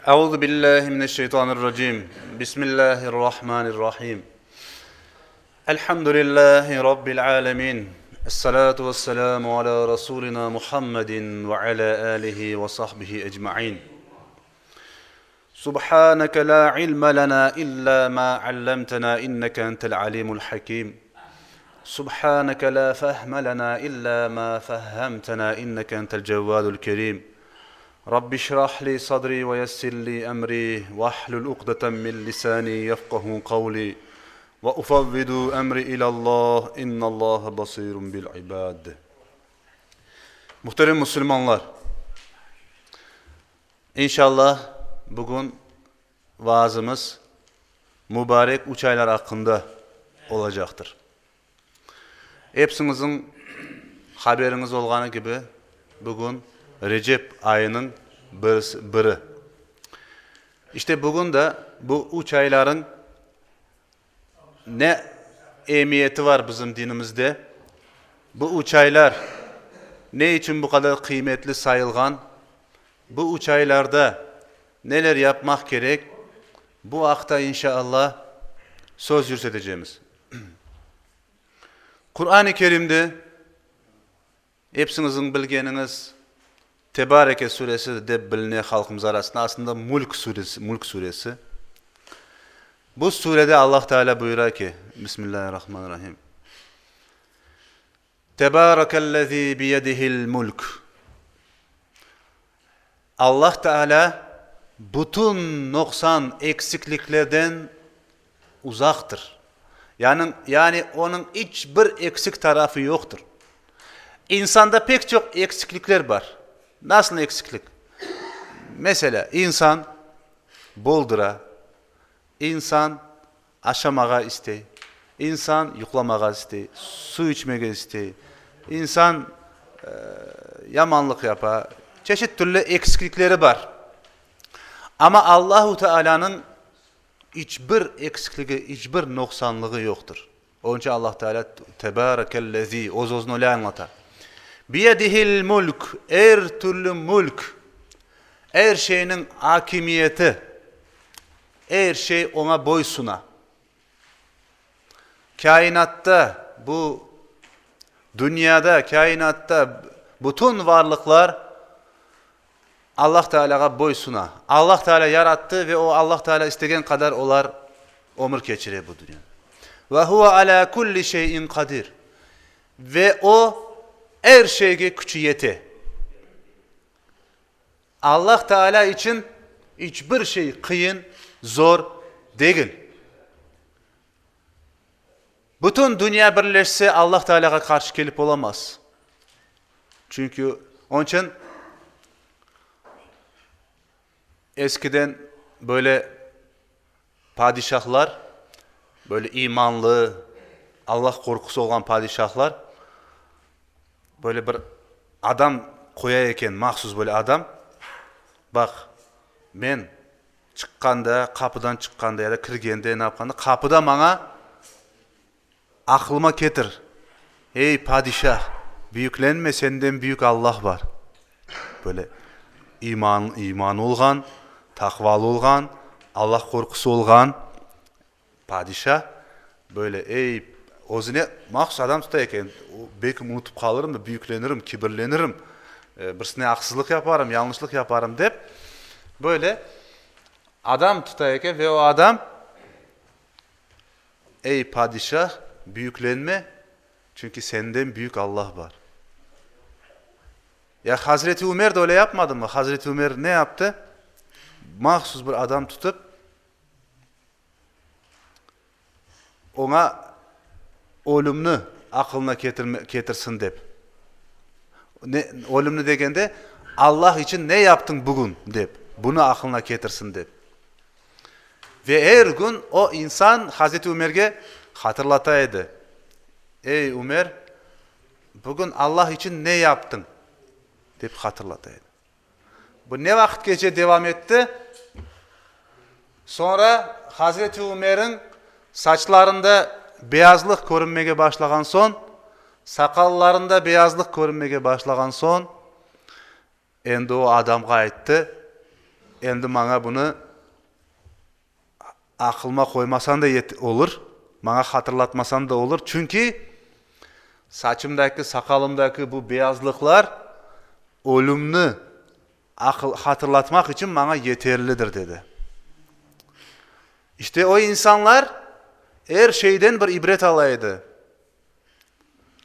Euzu billahi mineşşeytanirracim. Bismillahirrahmanirrahim. Elhamdülillahi rabbil alamin. Essalatu vesselamu ala rasulina Muhammedin ve ala alihi ve sahbihi ecmaîn. Subhaneke la ilme lena illa ma allamtena inneke entel alimul hakim. Subhaneke la fehme lena illa ma fehhemtena inneke entel cevvadul kerim. Rabbi şrah li sadri ve yessir li emri vahlul ukdeten min lisani yefkahu kavli ve ufevvidu emri ilallah innallaha basirun bil ibad. Muhterem Müslümanlar, İnşallah bugün vaazımız mübarek üç aylar aqqında olacaqtır. Epsiñizniñ haberiñiz olğanı kibi, bugün Recep ayınıñ biri. İşte bugün de bu üç aylarıñ Ne emiyeti var bizim dinimizde? Bu üç aylar ne içün bu qadar qıymetli sayılğan? Bu üç aylarda neler yapmaq kerek? Bu aqta, inşa Allah, söz yürsetecemiz. Quran-ı Kerimde Epsiñizniñ bilgeniñiz Tebareke suresi dep biline halqımız arasında, aslında Mülk suresi, Mülk suresi. Bu surede Allah Teala buyura ki, Bismillahirrahmanirrahim. Tebarekellezî biyedihil mülk. Allah Teala bütün noqsan, eksikliklerden uzaqtır. Yani, yani onıñ iç bir eksik tarafı yoqtır. İnsanda pek çoq eksiklikler bar. Nasıl eksiklik? Meselâ, insan boldura, insan aşamağa istey, insan yuqlamağa istey, suv içmege istey, insan yamanlıq yapa, çeşit türlü eksiklikleri bar. Amma Allahu Tealânıñ İç bir eksikligi, iç bir noqsanlığı yoqtır. Onıñ içün Allah Teala Tebarekellezî, öz-özüni öyle añlata. Biyedihil mülk, er türlü mülk, er şeyniñ akimiyeti, er şey oña boysuna. Kâinatta, bu dünyada, kâinatta bütün varlıqlar Allah Tealâğa boysuna. Allah Tealâ yarattı ve o Allah Tealâ istegen qadar olar ömür keçire bu dünyada. Ve huve alâ kulli şeyin qadir. Ve O, er şeyge küçü yete. Allah Tealâ içün iç bir şey qıyın, zor degil. Bütün dünya birleşse, Allah Tealâğa qarşı kelip olamaz. Çünki, onıñ içün eskiden böyle padişahlar, böyle imanlı, Allah qorqusı olğan padişahlar böyle bir adam qoya eken, mahsus böyle adam, Baq, men Çıqqanda, qapıdan çıqqanda ya da kirgende, ne yapqanda, qapıda maña aqlıma ketir, Ey, padişah, büyüklenme, senden büyük Allah bar. Böyle iman, imanı olğan, taqvalı olğan, Allah qorqusı olğan padişah böyle, ey, özüne mahsus adam tuta eken, belkim unutıp qalırım da, büyüklenirim, kibirlenirim, birisine aqsızlıq yaparım, yañlışlıq yaparım dep, böyle adam tuta eken ve o adam, Ey, padişah, büyüklenme, çünki senden büyük Allah bar. Ya Hazreti Ümer de öyle yapmadımı? Hazreti Ümer ne yaptı? Mahsus bir adam tutıp, oña ölümni aqılına ketirsin dep. Ne, ölümni degende, Allah içün ne yaptıñ bugün dep, bunı aqılına ketirsin dep. Ve er kün o insan Hazreti Ümerge hatırlata edi, Ey, Ümer, bugün Allah içün ne yaptıñ? dep hatırlata edi. Bu ne vaqıtqece devam etti? Soñra Hazreti Ümerniñ saçlarında beyazlıq körünmege başlağan soñ, saqallarında beyazlıq körünmege başlağan soñ, endi o adamğa ayttı, Endi maña bunı aqlıma qoymasañ da olur, maña hatırlatmasañ da olur, çünki saçımdaki, saqalımdaki bu beyazlıqlar ölümni hatırlatmaq içün maña yeterlidir, dedi. İşte o insanlar er şeyden bir ibret ala edi.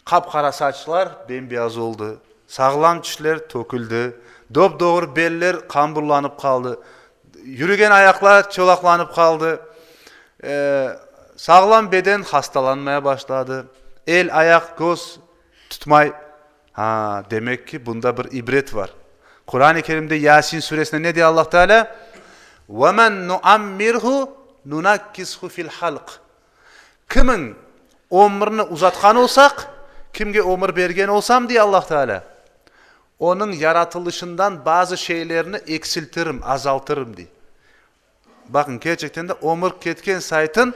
Qap-qara saçlar bem-beyaz oldı, sağlam tişler töküldi, dop-doğru beller qamburlanıp qaldı, yürügen ayaqlar çolaqlanıp qaldı, sağlam beden hastalanmaya başladı, el, ayaq, köz tutmay. Ha, demek ki, bunda bir ibret var. Quran-ı Kerimde Yasin suresinde ne dey Allah Teala? Ve men nuammirhu nunakkishu fil halq. Kimiñ ömrüni uzatqan olsaq, kimge ömür bergen olsam, dey Allah Teala, onıñ yaratılışından bazı şeylerni eksiltirim, azaltırım, dey. Baqıñ, kerçekten de ömür ketken saytın,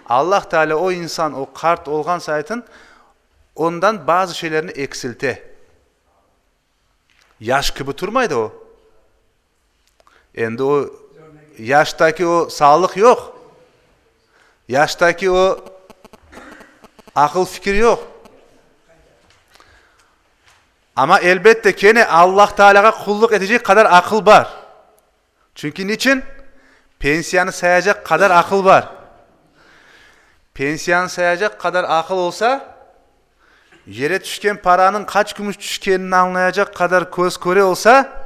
Allah Teala o insan, o qart olğan saytın, ondan bazı şeylerni eksilte. Yaş kibi turmay da o. Endi o yaştaki o sağlıq yoq. Yaştaki o aqıl-fikir yoq. Amma elbette kene Allah Taalâğa qullıq etecek qadar aqıl bar. Çünki niçün? Pensiyanı sayacaq qadar aqıl bar. Pensiyanı sayacaq qadar aqıl olsa, yere tüşken paranıñ qaç kümüş tüşkenini añlayacaq qadar köz köre olsa,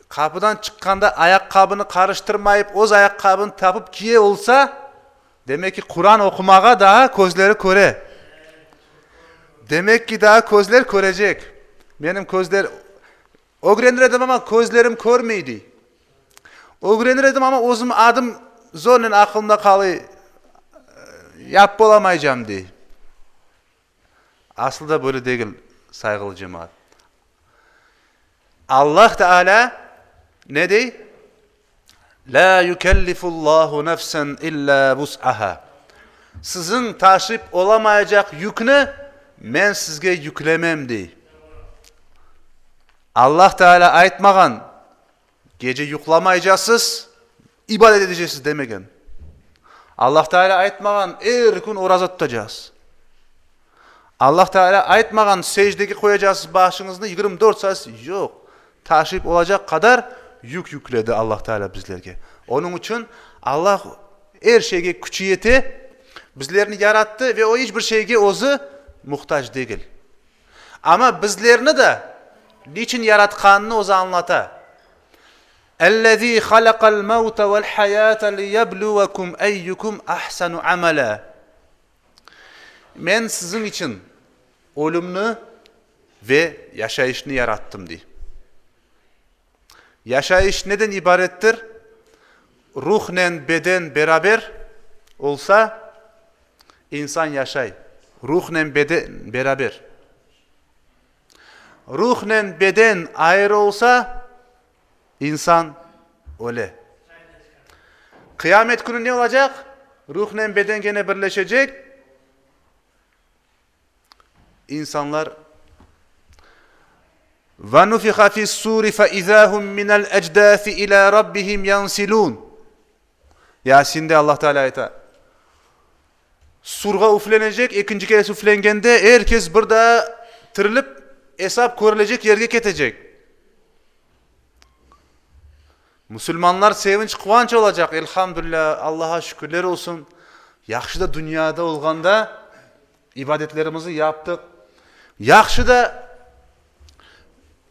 qapıdan çıqqanda ayaqqabını qarıştırmayıp öz ayaqqabını tapıp kiye olsa, demek ki, Quran oqumağa daa közleri köre. Demek ki, daa közler körecek. Menim közler. Ögrenir edim, amma közlerim körmey, dey. Ögrenir edim, amma özüm adım zornen aqılımda qalıy, yapıp olamaycam, dey. Aslı da böyle degil, sayğılı cemaat. Allah Teala ne dey? Lâ yükellifullahu nefsen illâ vus'aha. Siziñ taşıyıp olamaycaq yükni men sizge yüklemem, dey. Allah Teala aytmağan, gece yuqlamaycasız, ibadet edecesiz demegen. Allah Teala aytmağan, er kün oraza tutacağız. Allah Teala aytmağan, secdege qoyacasız başıñıznı 24 saat, yoq. Taşıyıp olacaq qadar yük yükledi Allah Teala bizlerge. Onıñ içün Allah er şeyge küçü yete, bizlerni yarattı ve O iç bir şeyge Özü muhtac degil. Amma bizlerni de niçün yaratqanını Özü añlata. Ellezî halaqal mevte vel hayâte liyebluvekum eyyukum ahsenu amelâ. Men siziñ içün ölümni ve yaşayışnı yarattım, dey. Yaşayış neden ibarettir? Ruhnen beden beraber olsa, insan yaşay. Ruhnen beden beraber. Ruhnen beden ayrı olsa, insan öle. Qıyamet künü ne olacaq? Ruhnen beden kene birleşecek. İnsanlar Ve nufiha fi's-suri fe izâ hum minel ecdâsi ilâ rabbihim yansilûn. Yasin'de Allah Teala ayta. Surğa üflenecek, ekinci kere üflengende er kes bir daa tirilip esap körülecek yerge ketecek. Musulmanlar sevinç, quvanç olacaq, Elhamdülilâ, Allaha şükürler olsun, yahşı da dünyada olğanda ibadetlerimizni yaptıq, yahşı da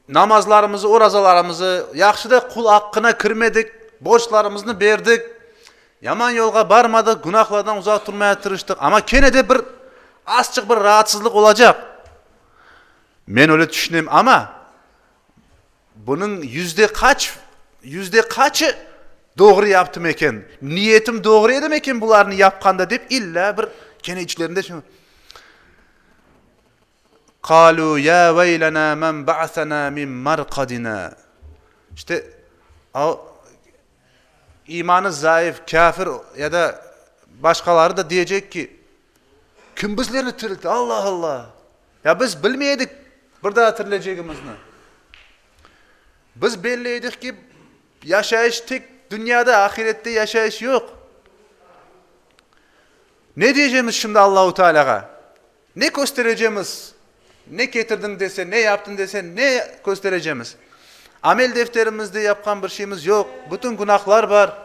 namazlarımızı, orazalarımızı, yahşı da qul aqqına kirmedik, borclarımıznı berdik, yaman yolğa barmadıq, günahlardan uzaq turmaya tırıştıq, amma kene de bir azçıq bir raatsızlıq olacaq. Men öyle tüşünem, amma Bunıñ yüzde qaç, yüzde qaçı doğru yaptım eken, niyetim doğru edi meken bularnı yapqanda dep illa bir kene içlerinde şu Qalu ya veylena men ba'sena min marqadina. İşte o imanı zayıf, kafir ya da başqaları da diyecek ki, kim bizlerni tiriltti? Allah Allah! Ya biz bilmey edik bir daa tirilecegimizni. Biz belli edik ki, Yaşayış tek dünyada, ahirette yaşayış yoq. Ne diyecemiz şimdi Allahu Tealâğa? Ne kösterecemiz? Ne ketirdiñ dese, ne yaptıñ dese, ne kösterecemiz? Amel defterimizde yapqan bir şeyimiz yoq, bütün günahlar bar.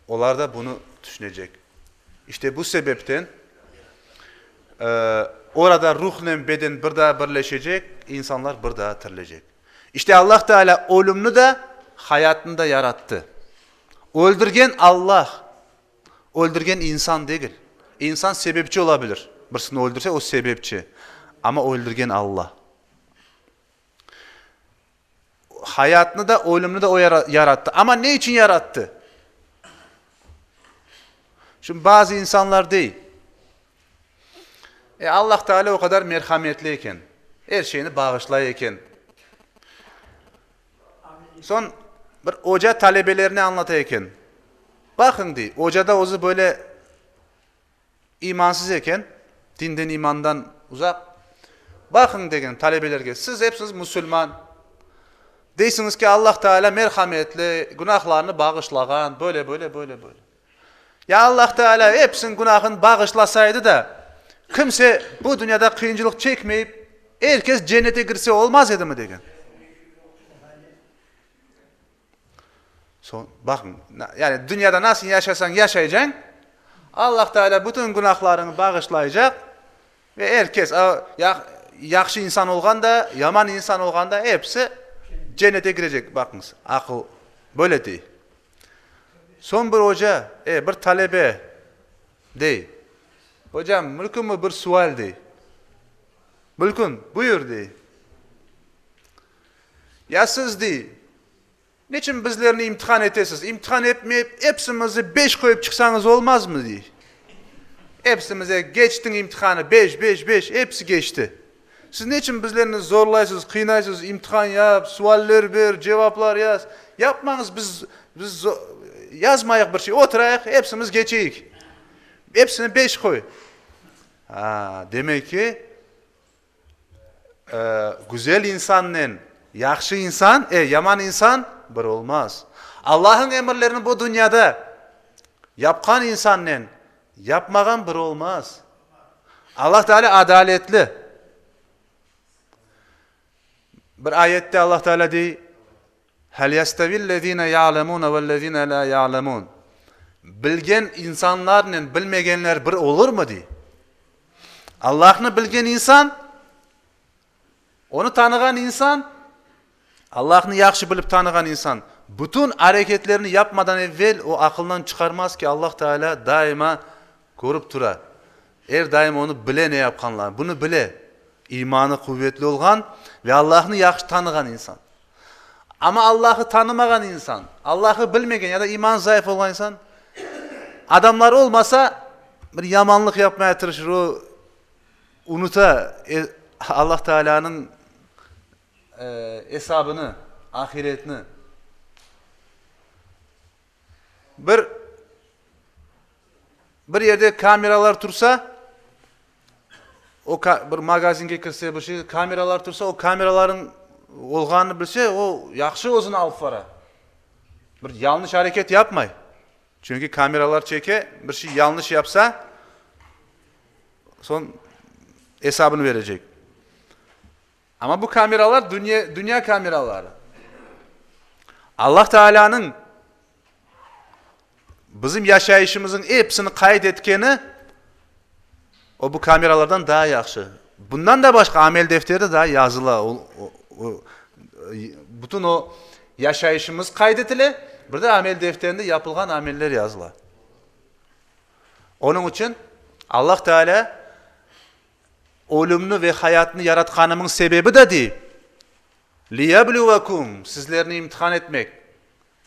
Olar da bunı tüşünecek. İşte bu sebepten orada ruhnen beden bir daa birleşecek, insanlar bir daa tirilecek. İşte Allah Tealâ ölümni de, hayatnı da yarattı. Öldürgen Allah, öldürgen insan degil. İnsan sebepçi ola bilir. Birisini öldürse, o sebepçi. Amma öldürgen Allah. Hayatnı da, ölümni de o yarattı. Amma ne içün yarattı? Şimdi bazı insanlar dey, E, Allah Teala o qadar merhametli eken, er şeyni bağışlay eken. Soñ bir oca talebelerine añlata eken. Baqıñ, dey, oca da özü böyle imansız eken, dinden, imandan uzaq. Baqıñ, degen talebelerge, siz epsiñiz musulman. Deysiñiz ki, Allah Teala merhametli, günahlarnı bağışlağan, böyle, böyle, böyle, böyle. Ya Allah Teala epsiniñ günahını bağışlasaydı da, kimse bu dünyada qıyıncılıq çekmeyip, er kes cennete kirse olmaz edimi, degen. Soñ, baqıñ, yani dünyada nasıl yaşasañ yaşaycañ, Allah Teala bütün günahlarıñı bağışlaycaq ve er kes, yahşı insan olğan da, yaman insan olğan da, episi cennete kirecek. Baqıñız, aqıl böyle dey. Soñ bir oca, e, bir talebe, dey, Ocam, mülkünmi bir sual, dey. Mülkün, buyur, dey. Ya siz, dey, niçün bizlerni imtihan etesiz? İmtihan etmeyip, epsimizni beş qoyıp çıqsañız olmazmı, dey. Epsimize geçtiñ imtihanı, beş, beş, beş, episi geçti. Siz neçün bizlerni zorlaysız, qıynaysız, imtihan yap, sualler ber, cevaplar yaz. Yapmañız, biz, biz yazmayıq bir şey, oturayıq, epsimiz geçeyik. Epsine beş qoy. A, demek ki, güzel insannen yahşı insan, e, yaman insan bir olmaz. Allah'ın emirlerini bu dünyada yapqan insannen yapmağan bir olmaz. Allah Teala adaletli. Bir ayette Allah Teala dey, Hel yestevillezine ya'lemune vellezine la ya'lemun. Bilgen insanlarnen bilmegenler bir olurmı dey. Allahnı bilgen insan, onı tanığan insan, Allahnı yahşı bilip tanığan insan, bütün areketlerini yapmadan evvel o aqılından çıqarmaz ki, Allah Teala daima Körip tura. Er daim onı bile ne yapqanlarını. Bunı bile. İmanı quvetli olğan ve Allahnı yahşı tanığan insan. Amma Allahı tanımağan insan, Allahı bilmegen ya da imanı zayıf olğan insan, adamlar olmasa, bir yamanlıq yapmaya tırışır. O, unuta Allah Taalânıñ esabını, ahiretni. Bir bir yerde kameralar tursa, o bir magazinge kirse, bir şey, kameralar tursa, o kameralarnıñ olğanını bilse, o yahşı özüni alıp bara. Bir yañlış areket yapmay. Çünki kameralar çeke, bir şey yañlış yapsa, soñ esabını berecek. Amma bu kameralar dünya, dünya kameraları. Allah Taalânıñ bizim yaşayışımızın episini qayd etkeni, o bu kameralardan daa yahşı. Bundan da başqa amel defteri daa yazıla. O, o, o, bütün o yaşayışımız qayd etile, bir de amel defterinde yapılğan ameller yazıla. Onıñ içün Allah Teala Ölümni ve hayatnı yaratqanımıñ sebebi de dey, Liyebluvekum, sizlerni imtihan etmek,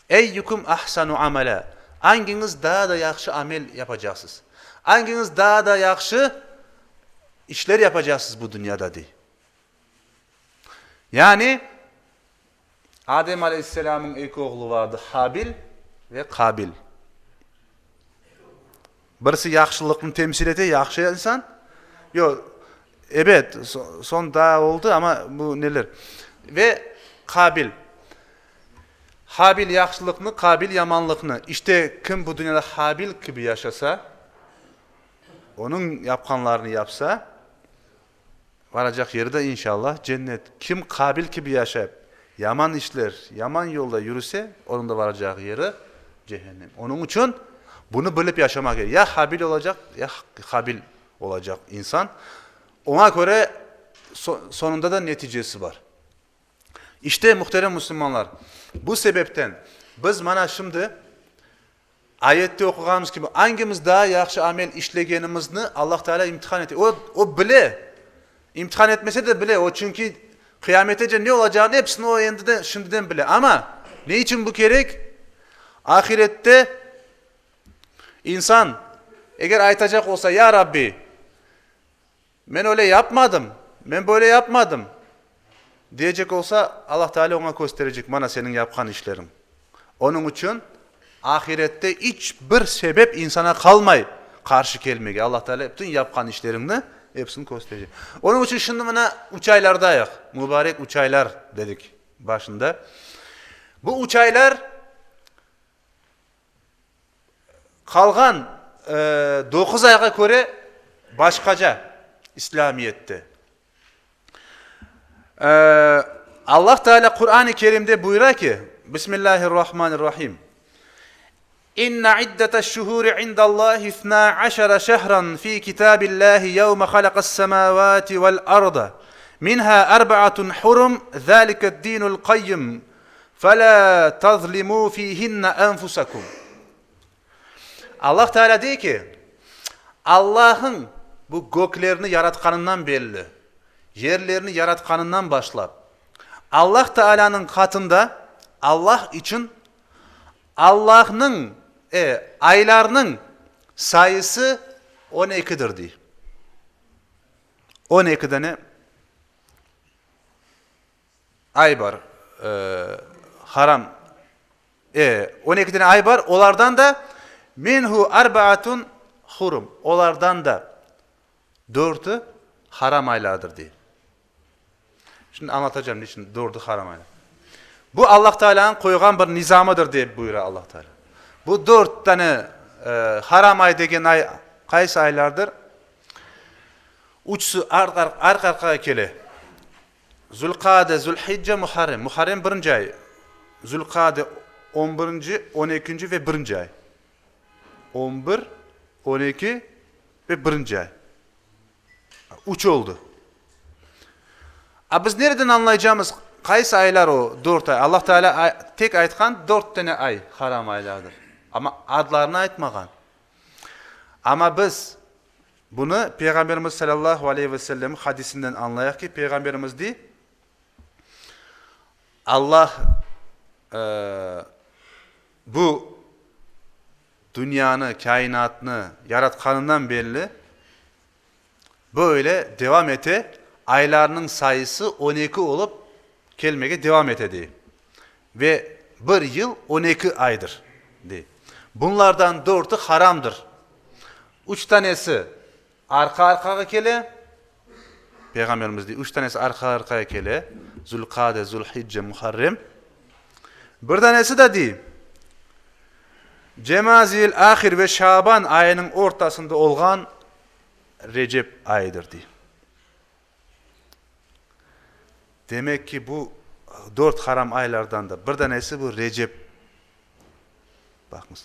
eyyukum ahsanu amela, angiñiz daa da yahşı amel yapacaqsız, angiñiz daa da yahşı işler yapacaqsız bu dünyada, dey. Yani, Adem aleyhisselâmıñ eki oğlu vardı, Habil ve Qabil. Birisi yahşılıqnı temsil ete, yahşı insan. Yoq, ebet, soñ daa oldı, amma bu neler. Ve Qabil. Habil yahşılıqnı, Qabil yamanlıqnı. İşte, kim bu dünyada Habil kibi yaşasa, onıñ yapqanlarını yapsa, varacaq yeri de, inşallah, cennet. Kim Qabil kibi yaşayıp, yaman işler, yaman yolda yürüse, onıñ da varacağı yeri cehennem. Onıñ içün bunı bilip yaşamaq kerek. Ya Habil olacaq, ya Qabil olacaq insan. Oña köre soñunda da neticesi bar. İşte, muhterem musulmanlar, bu sebepten biz mana şimdi ayette oquğanımız kibi, angimiz daa yahşı amel işlegenimizni Allah Teala imtihan ete. O, o bile, imtihan etmese de bile, o çünki qıyametece ne olacağını episini o endiden, şimdiden bile. Amma ne içün bu kerek? Ahirette insan eger aytacaq olsa, Ya Rabbi, Men öyle yapmadım, men böyle yapmadım, diyecek olsa, Allah Teala oña kösterecek, mana seniñ yapqan işleriñ. Onıñ içün ahirette iç bir sebep insana qalmay qarşı kelmege, Allah Teala bütün yapqan işleriñni episini kösterecek. Onıñ içün şimdi mına üç aylardayıq, mübarek üç aylar dedik başında. Bu üç aylar Qalğan doquz ayğa köre başqaca İslâmiyette. Allah Teala Quran-ı Kerimde buyura ki, Bismillahirrahmanirrahim, İnne iddeteş-şuhuri indallahi isna aşara şehran fi kitabillahi yevme halaqas-semavati vel-arda minha erbaatun hurum zâlike'd-dinul kayyim Felâ tazlimû fîhinne enfusekum. Allah Teala dey ki, Allah'ın bu göklerni yaratqanından belli, yerlerni yaratqanından başlap, Allah Teala'nıñ qatında Allah içün Allahnıñ, e, aylarnıñ sayısı on ekidir, dey. On eki dane Ay bar, haram, e, on eki dane ay bar, olardan da minhu arbaatun hurum, olardan da dörtü haram aylardır, dey. Şimdi añlatacağım, niçün dördü haram aylar. Bu Allah Teala'nıñ qoyğan bir nizamıdır, dep buyura Allah Teala. Bu dört dane haram ay degen ay qaysı aylardır? Üçüsi arq-arqağa kele. Zülqade, Zülhicce, Muharrem. Muharrem birinci ay. Zülqade on birinci, on ekinci ve birinci ay. On bir, on eki ve birinci ay. Üç oldı. A biz nereden añlaycamız, qaysı aylar o dört ay? Allah Teala tek aytqan dört tane ay haram aylardır. Amma adlarını aytmağan. Amma biz Bunı Peyğamberimiz salâllahu aleyhi ve sellem hadisinden añlayıq ki, Peyğamberimiz dey, Allah bu dünyanı, kâinatnı yaratqanından belli böyle devam ete, aylarnıñ sayısı on eki olıp kelmege devam ete, dey. Ve bir yıl on eki aydır, dey. Bunlardan dörtü haramdır. Üç tanesi arqa-arqağa kele, Peyğamberimiz dey, üç tanesi arqa-arqaya kele, Zülqade, Zülhicce, Muharrem. Bir tanesi de dey, Cemaziyel-ahir ve Şaban ayınıñ ortasında olğan Recep ayıdır, dey. Demek ki, bu dört haram aylardan da bir danesi bu Recep. Baqıñız.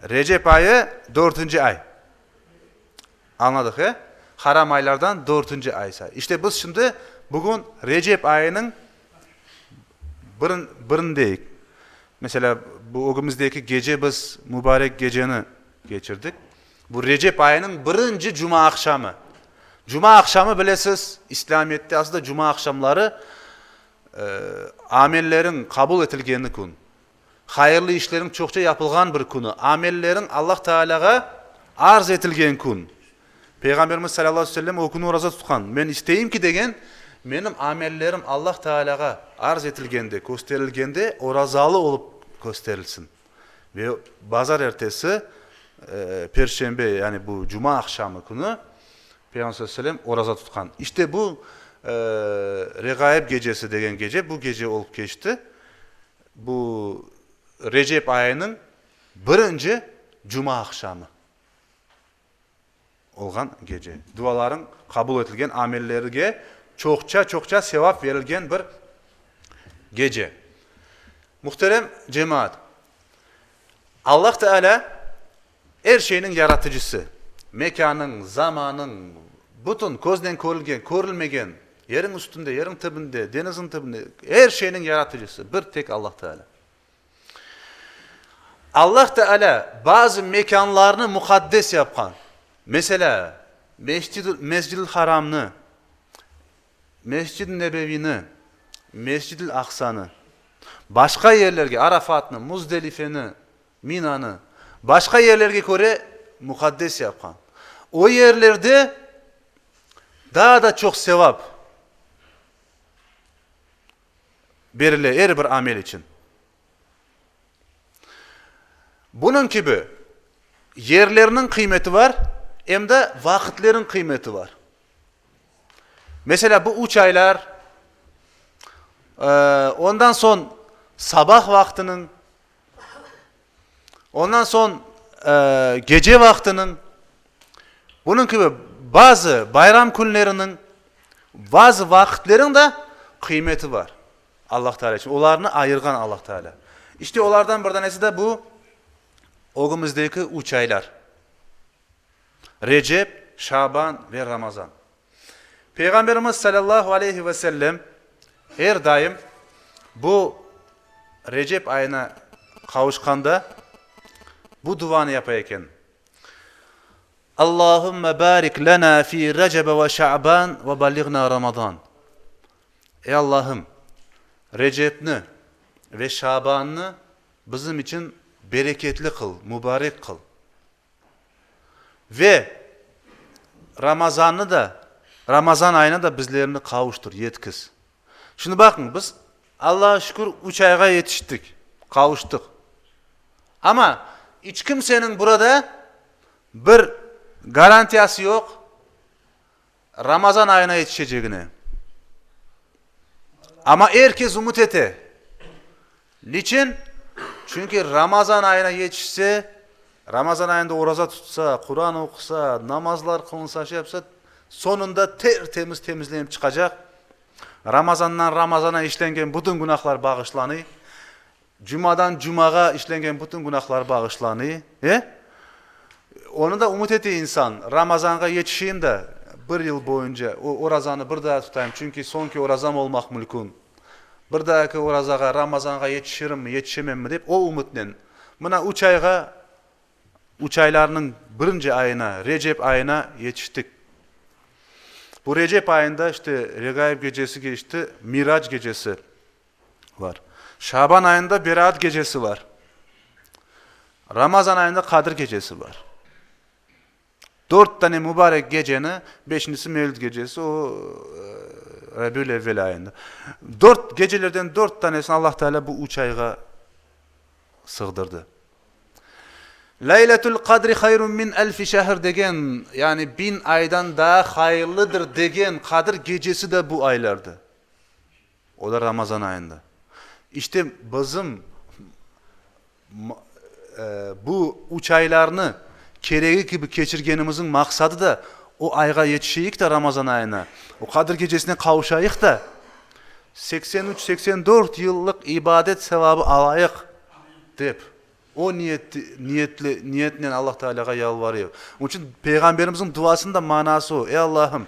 Recep ayı dörtünci ay. Añladıq, e? Haram aylardan dörtünci ay say. İşte biz şimdi bugün Recep ayınıñ birindeyik. Meselâ, bu ögümizdeki gece biz mübarek geceni keçirdik. Bu Recep ayınıñ birinci cuma aqşamı. Cuma aqşamı, bilesiz, İslâmiyette aslında cuma aqşamları amelleriñ qabul etilgeni kün, hayırlı işleriñ çoqça yapılğan bir künü, amelleriñ Allah Taalâğa arz etilgen kün. Peyğamberimiz salâllahu aleyhi ve sellem o künü oraza tutqan. Men isteyim ki, degen, menim amellerim Allah Taalâğa arz etilgende, kösterilgende orazalı olıp kösterilsin. Ve bazar ertesi, perşembe, yani bu cuma aqşamı künü Peyğamber salâllahu aleyhi ve sellem oraza tutqan. İşte bu Reğaib gecesi degen gece bu gece olıp keçti. Bu Recep ayınıñ birinci cuma aqşamı olğan gece. Dualarıñ qabul etilgen, amellerge çoqça-çoqça sevap berilgen bir gece. Muhterem cemaat, Allah Teala er şeyniñ yaratıcısı, mekânıñ, zamanıñ, bütün köznen körülgen, körülmegen, yeriñ üstünde, yeriñ tibinde, deñizniñ tibinde, er şeyniñ yaratıcısı bir tek Allah Teala. Allah Teala bazı mekânlarnı muqaddes yapqan. Meselâ, Mescid-ül Haramnı, Mescid-i Nebevini, Mescid-ül Aqsanı, başqa yerlerge, Arafatnı, Muzdelifeni, Minanı, başqa yerlerge köre muqaddes yapqan. O yerlerde daa da çoq sevap berile er bir amel içün. Bunıñ kibi yerlerniñ qıymeti bar, em de vaqıtlerniñ qıymeti bar. Meselâ, bu üç aylar, ondan soñ sabah vaqtınıñ, ondan soñ gece vaqtınıñ, bunıñ kibi bazı bayram künleriniñ, bazı vaqıtlerniñ de qıymeti bar Allah Teala içün. Olarnı ayırğan Allah Teala. İşte olardan bir danesi de bu ögümizdeki üç aylar. Recep, Şaban ve Ramazan. Peyğamberimiz salâllahu aleyhi ve sellem er daim bu Recep ayına qavuşqanda bu duvanı yapa eken, Allahümme barik lena fi Recebe ve Şaban ve balliğna Ramazan. Ey Allahım, Recepni ve Şabannı bizim içün bereketli qıl, mubarek qıl. Ve Ramazannı da, Ramazan ayına da bizlerni qavuştır, yetkiz. Şimdi baqıñ, biz, Allağa şükür, üç ayğa yetiştik, qavuştıq. Amma iç kimseniñ burada bir garantiyası yoq, Ramazan ayına yetişecegine. Amma er kes ümüt ete. Niçün? Çünki Ramazan ayına yetişse, Ramazan ayında oraza tutsa, Quran oqusa, namazlar qılınsa, şey yapsa, soñunda ter-temiz temizlenip çıqacaq. Ramazandan Ramazana işlengen bütün günahlar bağışlanıy. Cumadan cumağa işlengen bütün günahlar bağışlanıy. E? Onı da ümüt ete insan, Ramazanğa yetişeyim de, bir yıl boyunca o orazanı bir daa tutayım, çünki soñki orazam olmaq mülkün. Bir daaki orazağa, Ramazanğa yetişirimmi, yetişememmi dep, o ümütnen. Mına üç ayğa, üç aylarnıñ birinci ayına, Recep ayına yetiştik. Bu Recep ayında işte Regaib gecesi keçti, Mirac gecesi. Var. Şaban ayında Beraat gecesi var. Ramazan ayında Qadir gecesi var. Dört tane mübarek geceni, beşincisi Mevlid gecesi, o Rabiül Evvel ayında. Dört gecelerden dört tanesini Allah Teala bu üç ayğa sığdırdı. Leyletül Qadri hayrun min elfi şehr degen, yani biñ aydan daa hayırlıdır degen Qadir gecesi de bu aylarda. O da Ramazan ayında. İşte bizim bu üç aylarnı keregi kibi keçirgenimizniñ maqsadı da o ayğa yetişeyik de Ramazan ayına, o Qadir gecesine qavuşayıq da, 83, 84 yıllıq ibadet sevabı alayıq dep, o niyetli, niyetnen Allah Tealâğa yalvarıyıq. Onıñ içün Peyğamberimizniñ duasınıñ da manası o, Ey Allahım,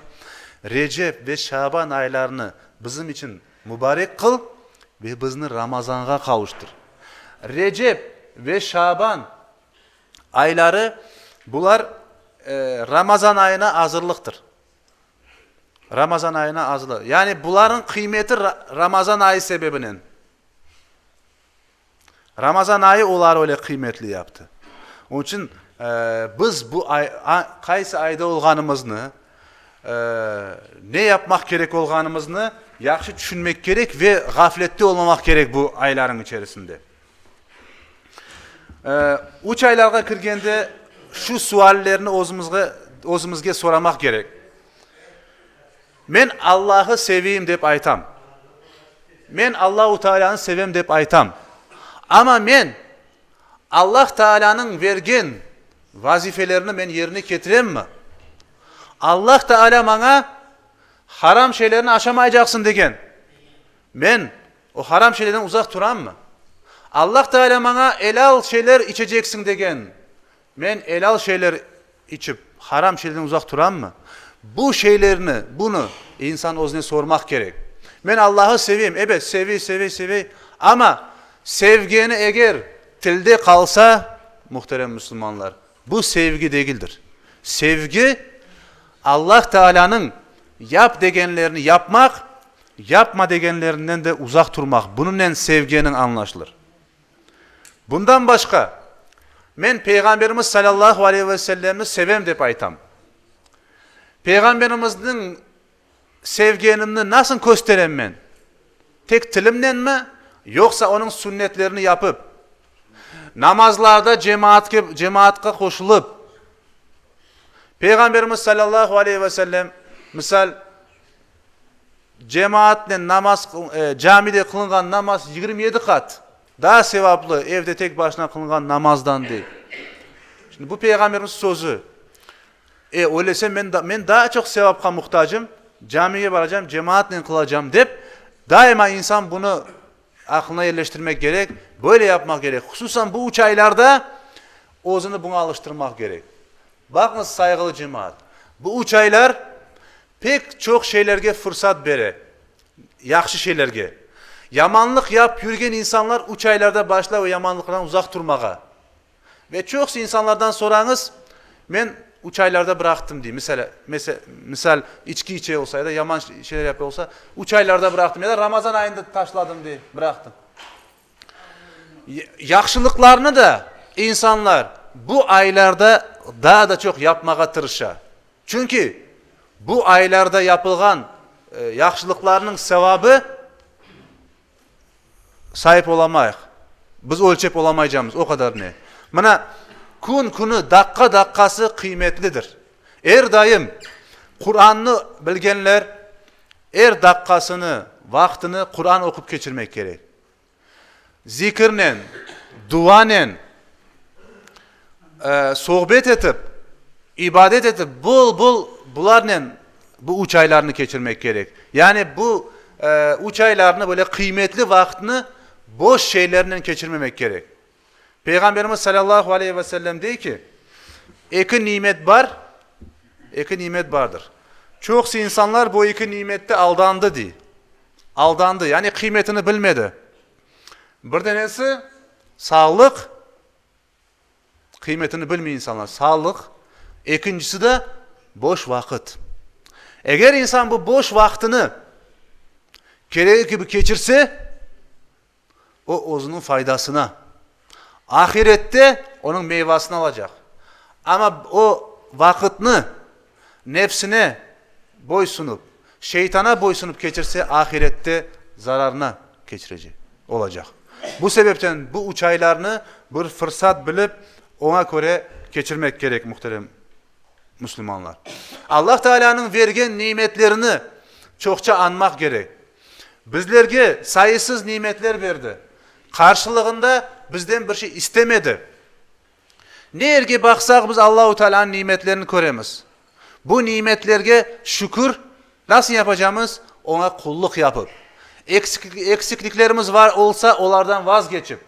Recep ve Şaban aylarını bizim içün mubarek qıl ve bizni Ramazanğa qavuştır. Recep ve Şaban ayları, bular Ramazan ayına azırlıqtır. Ramazan ayına azırlıq. Yani bularnıñ qıymeti Ramazan ayı sebebinen. Ramazan ayı oları öyle qıymetli yaptı. Onıñ içün biz bu ay, qaysı ayda olğanımıznı, ne yapmaq kerek olğanımıznı yahşı tüşünmek kerek ve ğaflette olmamaq kerek bu aylarıñ içerisinde. Üç aylarğa kirgende şu suallerni özümizge, özümizge soramaq kerek. Men Allahı seveyim dep aytam. Men Allahu Tealânı sevem dep aytam. Amma men Allah Taalânıñ vergen vazifelerini men yerine ketiremmi? Allah Taalâ maña haram şeylerni aşamaycaqsıñ degen, men o haram şeylerden uzaq turammı? Allah Taalâ maña elâl şeyler içeceksiñ degen, men elâl şeyler içip, haram şeylerden uzaq turammı? Bu şeylerni, bunı insan özüne sormaq kerek. Men Allahı sevem, ebet, sevey, sevey, sevey, amma sevgeni eger tilde qalsa, muhterem müslümanlar, bu sevgi degildir. Sevgi, Allah Taalânıñ yap degenlerini yapmaq, yapma degenlerinden de uzaq turmaq, bunıñnen sevgeniñ añlaşılır. Bundan başqa, men Peyğamberimiz salâllahu aleyhi ve sellemni sevem dep aytam. Peyğamberimizniñ sevgenimni nasıl kösterem men? Tek tilimnenmi, yoqsa onıñ sünnetlerini yapıp, namazlarda cemaatke, cemaatqa qoşulıp, Peyğamberimiz salâllahu aleyhi ve sellem, misal, Cemaatnen namaz, camide qılınğan namaz 27 qat daa sevaplı evde tek başına qılınğan namazdan, dey. Şimdi bu Peyğamberimiz sözü. E, öylese men, men daa çoq sevapqa muhtacım, camige baracam, cemaatnen qılacam dep, daima insan bunı aqlına yerleştirmek kerek, böyle yapmaq kerek. Hususan bu üç aylarda özüni buña alıştırmaq kerek. Baqıñız, sayğılı cemaat, bu üç aylar pek çoq şeylerge fırsat bere, yahşı şeylerge. Yamanlıq yap yürgen insanlar üç aylarda başlay o yamanlıqlardan uzaq turmağa. Ve çoqusı insanlardan sorañız, men üç aylarda bıraqtım, dey. Misal, misal, içki içe olsa ya da yaman şeyler yapa olsa, üç aylarda bıraqtım ya da Ramazan ayında taşladım, dey, bıraqtım. Yahşılıqlarnı da insanlar bu aylarda daa da çoq yapmağa tırışa. Çünki bu aylarda yapılğan yahşılıqlarnıñ sevabı sayıp olamayıq. Biz ölçep olamaycamız, o qadar ne. Mına, kün-künü, daqqa-daqqası qıymetlidir. Er daim Qurannı bilgenler er daqqasını, vaqtını Quran oqup keçirmek kerek. Zikirnen, duanen, sohbet etip, ibadet etip, bol-bol bularnen bu üç aylarnı keçirmek kerek. Yani bu üç aylarnı, böyle qıymetli vaqıtnı boş şeylernen keçirmemek kerek. Peyğamberimiz salâllahu aleyhi ve sellem dey ki, Eki nimet bar, eki nimet bardır. Çoqusı insanlar bu eki nimette aldandı, dey. Aldandı, yani qıymetini bilmedi. Bir danesi sağlıq, qıymetini bilmey insanlar, sağlıq. Ekincisi de boş vaqıt. Eger insan bu boş vaqtını keregi kibi keçirse, O özüniñ faydasına, ahirette onıñ meyvasını alacaq. Amma o vaqıtnı nefsine boysunıp, şeytana boysunıp keçirse, ahirette zararına keçirecek, olacaq. Bu sebepten bu üç aylarnı bir fırsat bilip, oña köre keçirmek kerek, muhterem müslümanlar. Allah Taalânıñ vergen nimetlerini çoqça añmaq kerek. Bizlerge sayısız nimetler berdi. Qarşılığında bizden bir şey istemedi. Ne yerge baqsaq, biz Allahu Tealânıñ nimetlerini köremiz. Bu nimetlerge şükür nasıl yapacamız? Oña qullıq yapıp. Eksikliklerimiz var olsa, olardan vazgeçip.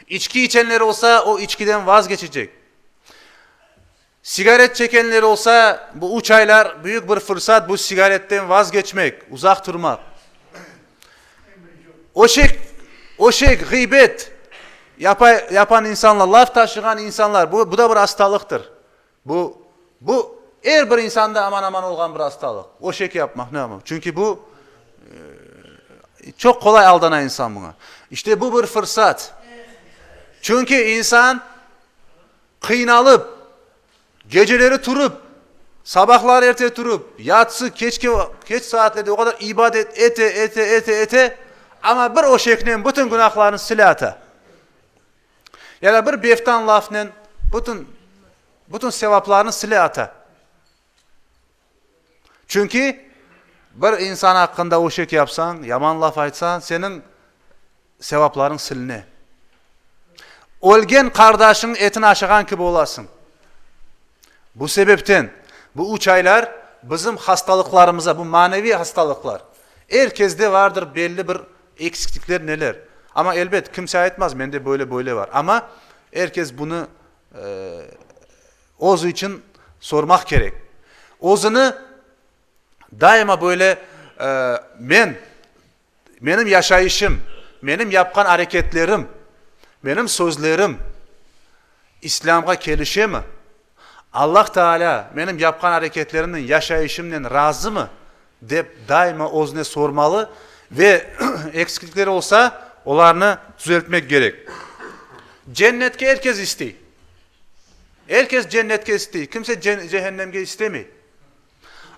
İçki içenler olsa, o içkiden vazgeçecek. Sigaret çekenler olsa, bu üç aylar büyük bir fırsat bu sigaretten vazgeçmek, uzaq turmaq. Öşek, öşek, ğıybet yapa, yapan insanlar, laf taşığan insanlar, bu, bu da bir hastalıqtır. Bu, bu er bir insanda aman-aman olğan bir hastalıq. Öşek yapmaq, ne yapmaq? Çünki bu çoq qolay aldana insan buña. İşte bu bir fırsat. Çünki insan Qıynalıp, geceleri turıp, sabahları erte turıp, yatsı, keçke, keç saatlerde o qadar ibadet ete, ete, ete, ete, amma bir öşeknen bütün günahlarını sile ata. Ya da bir beftan lafnen bütün, bütün sevaplarını sile ata. Çünki bir insan aqqında öşek yapsañ, yaman laf aytsañ, seniñ sevaplarıñ siline. Ölgen qardaşıñnıñ etini aşağan kibi olasıñ. Bu sebepten bu üç aylar bizim hastalıqlarımıza, bu maneviy hastalıqlar, er kesde vardır belli bir eksiklikler, neler. Amma, elbet, kimse aytmaz, mende böyle, böyle var. Amma er kes bunı özü içün sormaq kerek. Özüni daima böyle men, menim yaşayışım, menim yapqan areketlerim, menim sözlerim İslâmğa kelişemi? Allah Tealâ menim yapqan areketlerimnen, yaşayışımnen razımı? dep daima özüne sormalı ve eksiklikleri olsa, olarnı tüzeltmek kerek. Cennetke er kes istey. Er kes cennetke istey, kimse cehennemge istemey.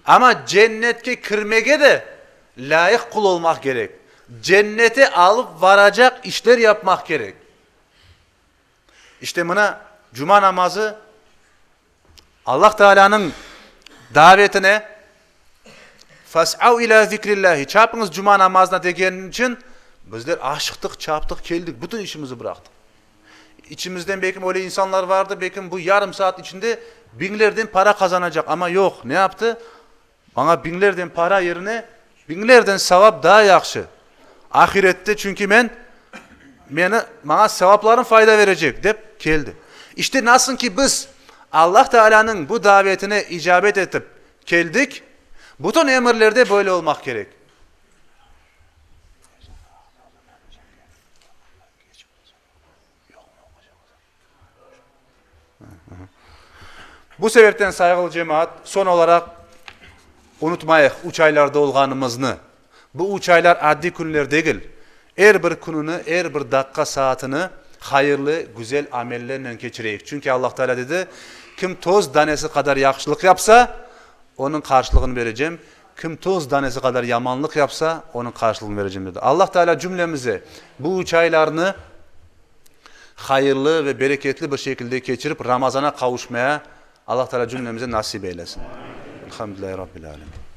Amma cennetke kirmege de lâyıq qul olmaq kerek. Cennete alıp varacaq işler yapmaq kerek. İşte mına cuma namazı Allah Tealânıñ davetine Fas'au ilâ zikrillâhi, çapıñız cuma namazına degeni içün bizler aşıqtıq, çaptıq, keldik, bütün işimizi bıraqtıq. İçimizden belkim öyle insanlar vardı, belkim bu yarım saat içinde biñlerden para qazanacaq, amma yoq, ne yaptı? Maña biñlerden para yerine biñlerden savap daa yahşı. Ahirette çünki men, meni, maña sevaplarım fayda verecek, dep keldi. İşte nasıl ki biz Allah Tealânıñ bu davetine icabet etip keldik, bütün emirlerde böyle olmaq kerek. Bu sebepten, sayğılı cemaat, soñ olaraq unutmayıq üç aylarda olğanımıznı. Bu üç aylar addiy künler degil. Er bir kününi, er bir daqqa, saatini hayırlı, güzel amellernen keçireyik. Çünki Allah Teala dedi, Kim toz danesi qadar yahşılıq yapsa, onıñ qarşılığını berecem, kim toz danesi qadar yamanlıq yapsa, onıñ qarşılığını berecem, dedi. Allah Teala cümlemize bu üç aylarnı hayırlı ve bereketli bir şekilde keçirip, Ramazana qavuşmaya Allah Teala cümlemize nasip eylesin. Elhamdülillahi Rabbil alemin.